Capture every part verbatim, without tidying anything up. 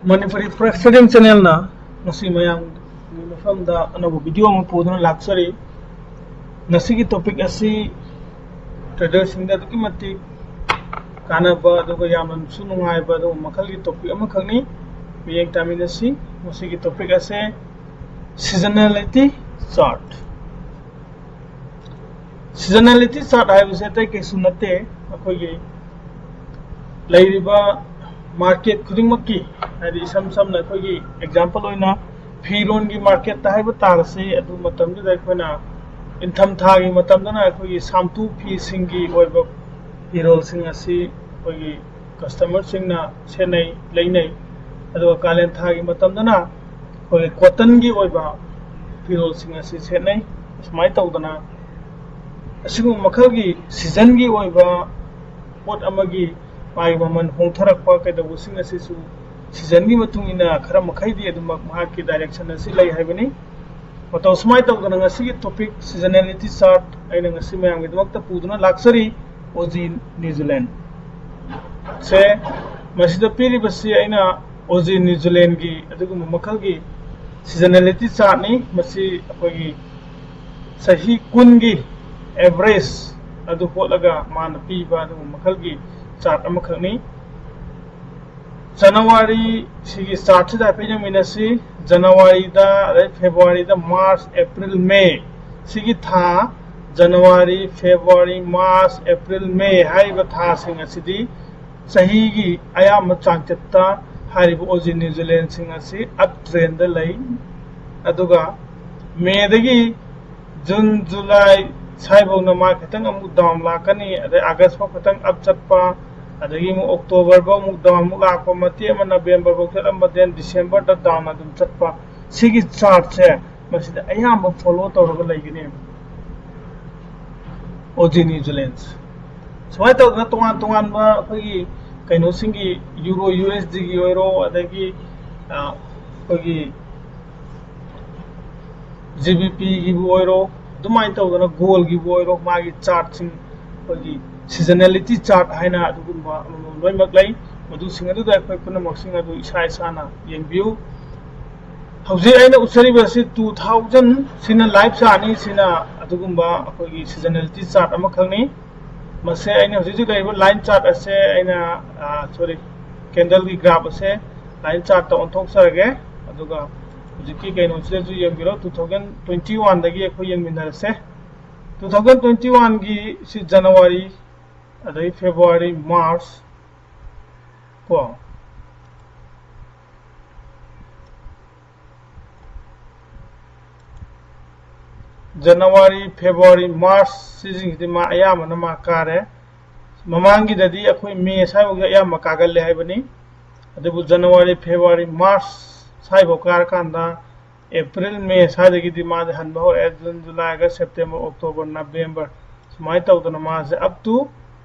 Manipuri ꯐꯣꯔꯦꯛꯁ trading ꯆꯦꯅꯦꯜꯅ ꯉꯁꯤ ꯃꯌꯥꯝꯒꯤ ꯃꯐꯝꯗ ꯑꯅꯧꯕ ꯚꯤꯗꯤꯑꯣ ꯑꯃ ꯄꯨꯗꯨꯅ ꯂꯥꯛꯆꯔꯤ꯫ ꯉꯁꯤꯒꯤ ꯇꯣꯄꯤꯛ ꯑꯁꯤ ꯇ꯭ꯔꯦꯗꯔꯁꯤꯡꯗ ꯑꯗꯨꯛꯀꯤ ꯃꯇꯤꯛ ꯀꯥꯟꯅꯕ ꯑꯗꯨꯒ ꯌꯥꯝꯅꯁꯨ ꯅꯨꯡꯉꯥꯏꯕ ꯑꯗꯨꯒꯨꯝꯕ ꯃꯈꯜꯒꯤ ꯇꯣꯄꯤꯛ ꯑꯃꯈꯛꯅꯤ꯫ ꯃꯤꯠꯌꯦꯡ ꯇꯥꯃꯤꯟꯅꯁꯤ꯫ ꯉꯁꯤꯒꯤ ꯇꯣꯄꯤꯛ ꯑꯁꯦ seasonality chart꯫ Seasonality chart ꯍꯥꯏꯕꯁꯦ ꯑꯇꯩ ꯀꯩꯁꯨ ꯅꯠꯇꯦ, ꯑꯩꯈꯣꯏꯒꯤ ꯂꯩꯔꯤꯕ ꯃꯥꯔꯀꯦꯠ ꯈꯨꯗꯤꯡꯃꯛꯀꯤ, ꯍꯥꯏꯗꯤ ꯏꯁꯝ ꯁꯝꯅ ꯑꯩꯈꯣꯏꯒꯤ ꯑꯦꯛꯖꯥꯝꯄꯜ ꯑꯣꯏꯅ ꯐꯤꯔꯣꯟꯒꯤ ꯃꯥꯔꯀꯦꯠꯇ ꯍꯥꯏꯕ ꯇꯥꯔꯁꯤ, ꯑꯗꯨ ꯃꯇꯝꯗꯨꯗ ꯑꯩꯈꯣꯏꯅ ꯏꯪꯊꯝꯊꯥꯒꯤ ꯃꯇꯝꯗꯅ ꯑꯩꯈꯣꯏꯒꯤ ꯁꯥꯝꯇꯨ ꯐꯤꯁꯤꯡꯒꯤ ꯑꯣꯏꯕ ꯐꯤꯔꯣꯜꯁꯤꯡ ꯑꯁꯤ ꯑꯩꯈꯣꯏꯒꯤ ꯀꯁꯇꯃꯔꯁꯤꯡꯅ ꯁꯦꯠꯅꯩ, ꯂꯩꯅꯩ꯫ ꯑꯗꯨꯒ ꯀꯥꯂꯦꯟ ꯊꯥꯒꯤ ꯃꯇꯝꯗꯅ ꯑꯩꯈꯣꯏꯒꯤ ꯀꯣꯇꯟꯒꯤ ꯑꯣꯏꯕ ꯐꯤꯔꯣꯜꯁꯤꯡ ꯑꯁꯤ ꯁꯦꯠꯅꯩ꯫ ꯑꯁꯨꯃꯥꯏꯅ ꯇꯧꯗꯅ ꯑꯁꯤꯒꯨꯝꯕ ꯃꯈꯜꯒꯤ ꯁꯤꯖꯟꯒꯤ ꯑꯣꯏꯕ ꯄꯣꯠ ꯑꯃꯒꯤ ꯃꯥꯒꯤ ꯃꯃꯜ ꯍꯣꯡꯊꯔꯛꯄ ꯀꯩꯗꯧꯕꯁꯤꯡ ꯑꯁꯤꯁꯨ ꯁꯤꯖꯟꯒꯤ ꯃꯇꯨꯡ ꯏꯟꯅ ꯈꯔ ꯃꯈꯩꯗꯤ ꯑꯗꯨꯃꯛ ꯃꯍꯥꯛꯀꯤ ꯗꯥꯏꯔꯦꯛꯁꯟ ꯑꯁꯤ ꯂꯩ ꯍꯥꯏꯕꯅꯤ꯫ ꯃꯇꯧ ꯁꯨꯃꯥꯏꯅ ꯇꯧꯗꯅ ꯉꯁꯤꯒꯤ ꯇꯣꯄꯤꯛ seasonality chart ꯑꯩꯅ ꯉꯁꯤ ꯃꯌꯥꯝꯒꯤꯗꯃꯛꯇ ꯄꯨꯗꯨꯅ ꯂꯥꯛꯆꯔꯤ, ꯑꯣꯖꯤ ꯅ꯭ꯌꯨꯖꯤꯂꯦꯟ ꯁꯦ꯫ ꯃꯁꯤꯗ ꯄꯤꯔꯤꯕꯁꯤ ꯑꯩꯅ ꯑꯣꯖꯤ ꯅ꯭ꯌꯨꯖꯤꯂꯦꯟꯒꯤ ꯑꯗꯨꯒꯨꯝꯕ ꯃꯈꯜꯒꯤ seasonality chartꯅꯤ꯫ ꯃꯁꯤ ꯑꯩꯈꯣꯏꯒꯤ ꯆꯍꯤ ꯀꯨꯟꯒꯤ ꯑꯦꯚꯔꯦꯖ ꯑꯗꯨ ꯍꯣꯠꯂꯒ ꯃꯥꯅ ꯄꯤꯕ ꯑꯗꯨꯒꯨꯝꯕ ꯃꯈꯜꯒꯤ ꯆꯥꯔꯠ ꯑꯃꯈꯛꯅꯤ꯫ ꯖꯅꯋꯥꯔꯤ, ꯁꯤꯒꯤ ꯆꯥꯔꯠꯁꯤꯗ ꯍꯥꯏꯐꯦꯠ ꯌꯦꯡꯃꯤꯟꯅꯁꯤ꯫ ꯖꯅꯋꯥꯔꯤꯗ, ꯑꯗꯩ ꯐꯦꯕꯋꯥꯔꯤꯗ, ꯃꯥꯔꯆ, ꯑꯦꯄ꯭ꯔꯤꯜ, ꯃꯦ, ꯁꯤꯒꯤ ꯊꯥ, ꯖꯅꯋꯥꯔꯤ, ꯐꯦꯕꯋꯥꯔꯤ, ꯃꯥꯔꯆ, ꯑꯦꯄ꯭ꯔꯤꯜ, ꯃꯦ ꯍꯥꯏꯔꯤꯕ ꯊꯥꯁꯤꯡ ꯑꯁꯤꯗꯤ ꯆꯍꯤꯒꯤ ꯑꯌꯥꯝꯕ ꯆꯥꯡꯆꯠꯇ ꯍꯥꯏꯔꯤꯕ ꯑꯣꯖꯤ ꯅ꯭ꯌꯨꯖꯤꯂꯦꯟꯁꯤꯡ ꯑꯁꯤ ꯑꯞ ꯇ꯭ꯔꯦꯟꯗ ꯂꯩ꯫ ꯑꯗꯨꯒ ꯃꯦꯗꯒꯤ ꯖꯨꯟ, ꯖꯨꯂꯥꯏ ꯁ꯭ꯋꯥꯏꯐꯥꯎꯅ ꯃꯥ ꯈꯤꯇꯪ ꯑꯃꯨꯛ ꯗꯥꯎꯟ ꯂꯥꯛꯀꯅꯤ, ꯑꯗꯩ ꯑꯥꯒꯁ ꯐꯥꯎ ꯈꯤꯇꯪ ꯑꯞ ꯆꯠꯄ, ꯑꯗꯒꯤ ꯑꯃꯨꯛ ꯑꯣꯛꯇꯣꯕꯔ ꯐꯥꯎ ꯑꯃꯨꯛ ꯗꯥꯎꯟ ꯑꯃꯨꯛ ꯂꯥꯛꯄ, ꯃꯇꯦꯛ ꯑꯃ ꯅꯕꯦꯝꯕꯔ ꯐꯥꯎ ꯆꯠꯂꯝꯕ, ꯗꯦꯟ ꯗꯤꯁꯦꯝꯕꯔꯗ ꯗꯥꯎꯟ ꯑꯗꯨꯝ ꯆꯠꯄ, ꯁꯤꯒꯤ ꯆꯥꯔꯠꯁꯦ ꯃꯁꯤꯗ ꯑꯌꯥꯝꯕ ꯐꯣꯂꯣ ꯇꯧꯔꯒ ꯂꯩꯒꯅꯦꯕ ꯑꯣꯖꯤ ꯅ꯭ꯌꯨꯖꯤꯂꯦꯟꯁ꯫ ꯁꯨꯃꯥꯏꯅ ꯇꯧꯗꯅ ꯇꯣꯉꯥꯟ ꯇꯣꯉꯥꯟꯕ ꯑꯩꯈꯣꯏꯒꯤ ꯀꯩꯅꯣꯁꯤꯡꯒꯤ, ꯌꯨꯔꯣ, ꯌꯨ ꯑꯦꯁ ꯗꯤꯒꯤ ꯑꯣꯏꯔꯣ, ꯑꯗꯒꯤ ꯑ, ꯑꯩꯈꯣꯏꯒꯤ ꯖꯤ ꯕꯤ ꯄꯤꯒꯤꯕꯨ ꯑꯣꯏꯔꯣ, ꯑꯗꯨꯃꯥꯏꯅ ꯇꯧꯗꯅ ꯒꯣꯜꯒꯤꯕꯨ ꯑꯣꯏꯔꯣ, ꯃꯥꯒꯤ ꯆꯥꯔꯠꯁꯤꯡ, ꯑꯩꯈꯣꯏꯒꯤ ꯁꯤꯖꯅꯦꯂꯤꯇꯤ ꯆꯥꯔꯠ ꯍꯥꯏꯅ ꯑꯗꯨꯒꯨꯝꯕ ꯑꯃꯃꯝ ꯂꯣꯏꯅꯃꯛ ꯂꯩ꯫ ꯃꯗꯨꯁꯤꯡ ꯑꯗꯨꯗ ꯑꯩꯈꯣꯏ ꯄꯨꯝꯅꯃꯛꯁꯤꯡ ꯑꯗꯨ ꯏꯁꯥ ꯏꯁꯥꯅ ꯌꯦꯡꯕꯤꯌꯨ꯫ ꯍꯧꯖꯤꯛ ꯑꯩꯅ ꯎꯠꯆꯔꯤꯕ ꯑꯁꯤ two thousand, ꯁꯤꯅ live chart ꯅꯤ, ꯁꯤꯅ ꯑꯗꯨꯒꯨꯝꯕ ꯑꯩꯈꯣꯏꯒꯤ seasonality chart ꯑꯃꯈꯛꯅꯤ꯫ ꯃꯁꯦ ꯑꯩꯅ ꯍꯧꯖꯤꯛ ꯍꯧꯖꯤꯛ ꯂꯩꯔꯤꯕ line chart ꯑꯁꯦ ꯑꯩꯅ, ꯑ, sorry, candle ꯒꯤ graph ꯑꯁꯦ line chart ꯇ ꯑꯣꯟꯊꯣꯛꯆꯔꯒꯦ꯫ ꯑꯗꯨꯒ ꯍꯧꯖꯤꯛꯀꯤ ꯀꯩꯅꯣꯁꯤꯗꯁꯨ ꯌꯦꯡꯕꯤꯔꯣ, two thousand twenty one ꯗꯒꯤ ꯑꯩꯈꯣꯏ ꯌꯦꯡꯃꯤꯟꯅꯔꯁꯦ꯫ Two thousand twenty one ꯒꯤ ꯁꯤ January, ꯑꯗꯩ February, March ꯀꯣ, January, February, March ꯁꯤꯁꯤꯡꯁꯤꯗꯤ ꯃꯥ ꯑꯌꯥꯝꯕꯅ ꯃꯥ ꯀꯥꯔꯦ꯫ ꯃꯃꯥꯡꯒꯤꯗꯗꯤ ꯑꯩꯈꯣꯏ May ꯁ꯭ꯋꯥꯏꯐꯥꯎꯗ ꯑꯌꯥꯝꯕ ꯀꯥꯒꯜꯂꯦ ꯍꯥꯏꯕꯅꯤ꯫ ꯑꯗꯨꯕꯨ January, February, March ꯁ꯭ꯋꯥꯏꯐꯥꯎ ꯀꯥꯔꯀꯥꯟꯗ April, May ꯁ꯭ꯋꯥꯏꯗꯒꯤꯗꯤ ꯃꯥꯁꯦ ꯍꯟꯕ ꯍꯧꯔꯛꯑꯦ꯫ June, July, August, September, October, November, ꯁꯨꯃꯥꯏꯅ ꯇꯧꯗꯅ ꯃꯥꯁꯦ up to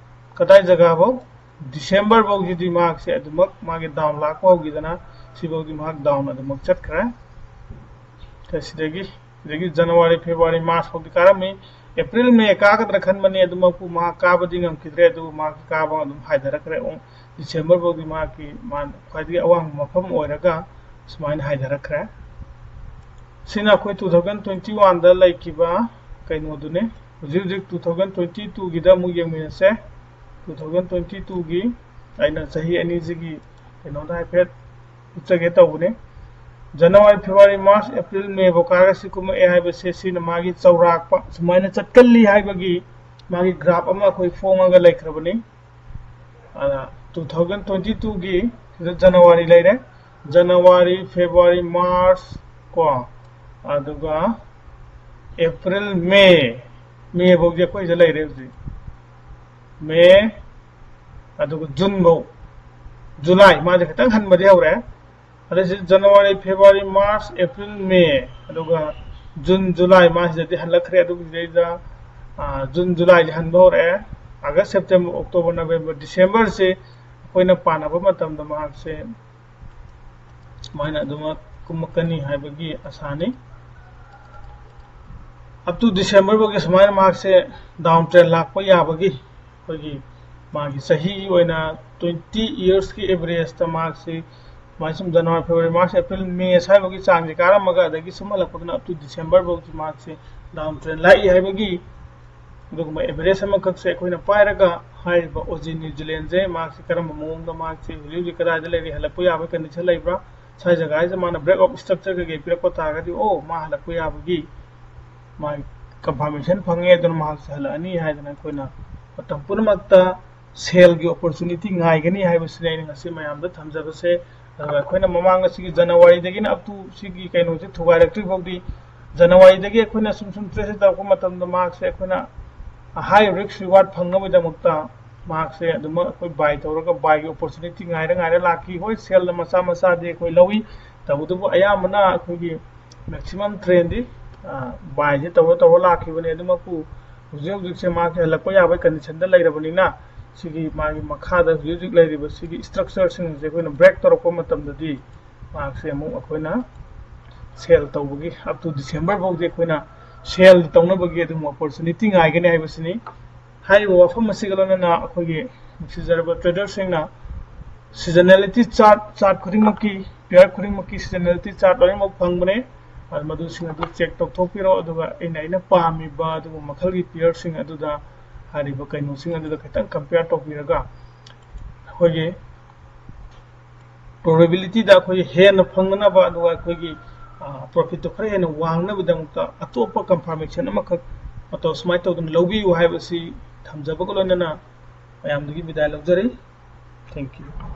ꯀꯗꯥꯏ ꯖꯒꯥꯐꯧ? December ꯐꯥꯎꯒꯤꯗꯤ ꯃꯍꯥꯛꯁꯦ ꯑꯗꯨꯃꯛ ꯃꯥꯒꯤ down ꯂꯥꯛꯄ ꯍꯧꯈꯤꯗꯅ ꯁꯤꯐꯥꯎꯗꯤ ꯃꯍꯥꯛ down ꯑꯗꯨꯃꯛ ꯆꯠꯈ꯭ꯔꯦ꯫ ꯁꯤꯗꯒꯤ, ꯁꯤꯗꯒꯤ January, February, March ꯐꯥꯎꯗꯤ ꯀꯥꯔꯝꯃꯤ꯫ April, May ꯀꯥꯒꯗ꯭ꯔꯥ ꯈꯟꯕꯅꯤ, ꯑꯗꯨꯃꯛꯄꯨ ꯃꯍꯥꯛ ꯀꯥꯕꯗꯤ ꯉꯝꯈꯤꯗ꯭ꯔꯦ, ꯑꯗꯨꯕꯨ ꯃꯍꯥꯛꯀꯤ ꯀꯥꯕ ꯑꯗꯨꯝ ꯍꯥꯏꯊꯔꯛꯈ꯭ꯔꯦ꯫ ꯑꯣ, December ꯐꯥꯎꯗꯤ ꯃꯍꯥꯛꯀꯤ ꯃꯥ ꯈ꯭ꯋꯥꯏꯗꯒꯤ ꯑꯋꯥꯡꯕ ꯃꯐꯝ ꯑꯣꯏꯔꯒ ꯁꯨꯃꯥꯏꯅ ꯍꯥꯏꯊꯔꯛꯈ꯭ꯔꯦ꯫ ꯁꯤꯅ ꯑꯩꯈꯣꯏ two thousand twenty one ꯗ ꯂꯩꯈꯤꯕ ꯀꯩꯅꯣꯗꯨꯅꯤ꯫ ꯍꯧꯖꯤꯛ ꯍꯧꯖꯤꯛ two thousand twenty two ꯒꯤꯗ ꯑꯃꯨꯛ ꯌꯦꯡꯃꯤꯟꯅꯁꯦ꯫ Two thousand twenty two ꯒꯤ ꯑꯩꯅ ꯆꯍꯤ ꯑꯅꯤꯁꯤꯒꯤ ꯀꯩꯅꯣꯗ ꯍꯥꯏꯐꯦꯠ ꯎꯠꯆꯒꯦ ꯇꯧꯕꯅꯤ꯫ January, February, March, April, May ꯐꯥꯎ ꯀꯥꯔꯒ ꯁꯤ ꯀꯨꯝꯃꯛꯑꯦ ꯍꯥꯏꯕꯁꯦ, ꯁꯤꯅ ꯃꯥꯒꯤ ꯆꯥꯎꯔꯥꯛꯄ ꯁꯨꯃꯥꯏꯅ ꯆꯠꯀꯜꯂꯤ ꯍꯥꯏꯕꯒꯤ ꯃꯥꯒꯤ graph ꯑꯃ ꯑꯩꯈꯣꯏ ꯐꯣꯡꯉꯒ ꯂꯩꯈ꯭ꯔꯕꯅꯤ꯫ ꯑꯗ two thousand twenty two ꯒꯤ ꯁꯤꯗ January ꯂꯩꯔꯦ, January, February, March ꯀꯣ, ꯑꯗꯨꯒ April, May, May ꯐꯥꯎꯗꯤ ꯑꯩꯈꯣꯏꯁꯤꯗ ꯂꯩꯔꯦ ꯍꯧꯖꯤꯛ꯫ May, ꯑꯗꯨꯒ June ꯐꯥꯎ, July, ꯃꯥꯁꯦ ꯈꯤꯇꯪ ꯍꯟꯕꯗꯤ ꯍꯧꯔꯦ꯫ ꯑꯗꯩ ꯁꯤ January, February, March, April, May, ꯑꯗꯨꯒ June, July ꯃꯥꯁꯤꯗꯗꯤ ꯍꯜꯂꯛꯈ꯭ꯔꯦ꯫ ꯑꯗꯨꯒ ꯁꯤꯗꯩꯗ, ꯑꯥ, June, July ꯁꯦ ꯍꯟꯕ ꯍꯧꯔꯛꯑꯦ꯫ August, September, October, November, December ꯁꯦ ꯑꯩꯈꯣꯏꯅ ꯄꯥꯅꯕ ꯃꯇꯝꯗ ꯃꯍꯥꯛꯁꯦ ꯁꯨꯃꯥꯏꯅ ꯑꯗꯨꯃꯛ ꯀꯨꯝꯃꯛꯀꯅꯤ ꯍꯥꯏꯕꯒꯤ ꯑꯁꯥꯅꯤ꯫ Up to December ꯐꯥꯎꯒꯤ ꯁꯨꯃꯥꯏꯅ ꯃꯍꯥꯛꯁꯦ down trend ꯂꯥꯛꯄ ꯌꯥꯕꯒꯤ ꯑꯩꯈꯣꯏꯒꯤ ꯃꯥꯒꯤ ꯆꯍꯤꯒꯤ ꯑꯣꯏꯅ twenty yearsꯀꯤ averageꯇ ꯃꯍꯥꯛꯁꯤ ꯁꯨꯃꯥꯏꯅ ꯁꯨꯝ January, February, March, April, May ꯁ꯭ꯋꯥꯏꯐꯥꯎꯒꯤ ꯆꯥꯡꯁꯦ ꯀꯥꯔꯝꯃꯒ ꯑꯗꯒꯤ ꯁꯨꯝ ꯍꯜꯂꯛꯄꯗꯨꯅ up to December ꯐꯥꯎꯁꯤ ꯃꯍꯥꯛꯁꯤ down trend ꯂꯥꯛꯏ ꯍꯥꯏꯕꯒꯤ ꯑꯗꯨꯒꯨꯝꯕ average ꯑꯃꯈꯛꯁꯦ ꯑꯩꯈꯣꯏꯅ ꯄꯥꯏꯔꯒ ꯍꯥꯏꯔꯤꯕ ꯑꯣꯖꯤ ꯅ꯭ꯌꯨꯖꯤꯂꯦꯟꯁꯦ ꯃꯍꯥꯛꯁꯤ ꯀꯔꯝꯕ ꯃꯑꯣꯡꯗ ꯃꯍꯥꯛꯁꯤ ꯍꯧꯖꯤꯛ ꯍꯧꯖꯤꯛ ꯀꯗꯥꯏꯗ ꯂꯩꯔꯤ, ꯍꯜꯂꯛꯄ ꯌꯥꯕꯒꯤ condition ꯂꯩꯕ꯭ꯔꯥ, ꯁ꯭ꯋꯥꯏ ꯖꯒꯥꯁꯤꯗ ꯃꯥꯅ break of structure ꯀꯩꯀꯩ ꯄꯤꯔꯛꯄ ꯇꯥꯔꯒꯗꯤ ꯑꯣ ꯃꯥ ꯍꯜꯂꯛꯄ ꯌꯥꯕꯒꯤ ꯃꯥꯒꯤ confirmation ꯐꯪꯉꯦ ꯑꯗꯨꯅ ꯃꯍꯥꯛꯁꯦ ꯍꯜꯂꯛꯑꯅꯤ ꯍꯥꯏꯗꯅ ꯑꯩꯈꯣꯏꯅ ꯃꯇꯝ ꯄꯨꯝꯅꯃꯛꯇ sellꯒꯤ opportunity ꯉꯥꯏꯒꯅꯤ ꯍꯥꯏꯕꯁꯤꯅꯤ ꯑꯩꯅ ꯉꯁꯤ ꯃꯌꯥꯝꯗ ꯊꯝꯖꯕꯁꯦ꯫ ꯑꯗꯨꯒ ꯑꯩꯈꯣꯏꯅ ꯃꯃꯥꯡ ꯑꯁꯤꯒꯤ Januaryꯗꯒꯤꯅ up to ꯁꯤꯒꯤ ꯀꯩꯅꯣꯁꯦ ꯊꯨꯒꯥꯏꯔꯛꯇ꯭ꯔꯤ ꯐꯥꯎꯗꯤ Januaryꯗꯒꯤ ꯑꯩꯈꯣꯏꯅ ꯁꯨꯝ ꯁꯨꯝ trade ꯇꯧꯔꯛꯄ ꯃꯇꯝꯗ ꯃꯍꯥꯛꯁꯦ ꯑꯩꯈꯣꯏꯅ high risk reward ꯐꯪꯅꯕꯒꯤꯗꯃꯛꯇ ꯃꯍꯥꯛꯁꯦ ꯑꯗꯨꯃꯛ ꯑꯩꯈꯣꯏ buy ꯇꯧꯔꯒ buyꯒꯤ opportunity ꯉꯥꯏꯔ ꯉꯥꯏꯔ ꯂꯥꯛꯈꯤ꯫ ꯍꯣꯏ, sell ꯃꯆꯥ ꯃꯆꯥꯗꯤ ꯑꯩꯈꯣꯏ ꯂꯧꯏ, ꯇꯧꯕꯇꯕꯨ ꯑꯌꯥꯝꯕꯅ ꯑꯩꯈꯣꯏꯒꯤ maximum trendꯗꯤ buyꯁꯦ ꯇꯧꯔ ꯇꯧꯔ ꯂꯥꯛꯈꯤꯕꯅꯦ꯫ ꯑꯗꯨꯃꯛꯄꯨ ꯍꯧꯖꯤꯛ ꯍꯧꯖꯤꯛꯁꯦ ꯃꯍꯥꯛꯁꯦ ꯍꯜꯂꯛꯄ ꯌꯥꯕꯒꯤ conditionꯗ ꯂꯩꯔꯕꯅꯤꯅ ꯁꯤꯒꯤ ꯃꯥꯒꯤ ꯃꯈꯥꯗ ꯍꯧꯖꯤꯛ ꯍꯧꯖꯤꯛ ꯂꯩꯔꯤꯕ ꯁꯤꯒꯤ structureꯁꯤꯡꯁꯦ ꯑꯩꯈꯣꯏꯅ break ꯇꯧꯔꯛꯄ ꯃꯇꯝꯗꯗꯤ ꯃꯍꯥꯛꯁꯦ ꯑꯃꯨꯛ ꯑꯩꯈꯣꯏꯅ sell ꯇꯧꯕꯒꯤ up to December ꯐꯥꯎꯗꯤ ꯑꯩꯈꯣꯏꯅ sell ꯇꯧꯅꯕꯒꯤ ꯑꯗꯨꯝ opportunity ꯉꯥꯏꯒꯅꯤ ꯍꯥꯏꯕꯁꯤꯅꯤ꯫ ꯍꯥꯏꯔꯤꯕ ꯋꯥꯐꯝ ꯑꯁꯤꯒ ꯂꯣꯏꯅꯅ ꯑꯩꯈꯣꯏꯒꯤ ꯅꯨꯡꯁꯤꯖꯔꯕ traderꯁꯤꯡꯅ seasonality chart, chart ꯈꯨꯗꯤꯡꯃꯛꯀꯤ, pair ꯈꯨꯗꯤꯡꯃꯛꯀꯤ seasonality chart ꯂꯣꯏꯅꯃꯛ ꯐꯪꯕꯅꯦ꯫ ꯑꯗꯨ ꯃꯗꯨꯁꯤꯡ ꯑꯗꯨ check ꯇꯧꯊꯣꯛꯄꯤꯔꯣ, ꯑꯗꯨꯒ ꯑꯩꯅ ꯑꯩꯅ ꯄꯥꯝꯃꯤꯕ ꯑꯗꯨꯒꯨꯝꯕ ꯃꯈꯜꯒꯤ pairꯁꯤꯡ ꯑꯗꯨꯗ ꯍꯥꯏꯔꯤꯕ ꯀꯩꯅꯣꯁꯤꯡ ꯑꯗꯨꯗ ꯈꯤꯇꯪ compare ꯇꯧꯕꯤꯔꯒ ꯑꯩꯈꯣꯏꯒꯤ probabilityꯗ ꯑꯩꯈꯣꯏꯒꯤ ꯍꯦꯟꯅ ꯐꯪꯅꯅꯕ, ꯑꯗꯨꯒ ꯑꯩꯈꯣꯏꯒꯤ profitꯇꯣ ꯈꯔ ꯍꯦꯟꯅ ꯋꯥꯡꯅꯕꯒꯤꯗꯃꯛꯇ ꯑꯇꯣꯞꯄ confirmation ꯑꯃꯈꯛ ꯃꯇꯧ ꯁꯨꯃꯥꯏꯅ ꯇꯧꯗꯅ ꯂꯧꯕꯤꯌꯨ ꯍꯥꯏꯕꯁꯤ ꯊꯝꯖꯕꯒ ꯂꯣꯏꯅꯅ ꯃꯌꯥꯝꯗꯒꯤ ꯕꯤꯗꯥꯏ ꯂꯧꯖꯔꯤ꯫ Thank you꯫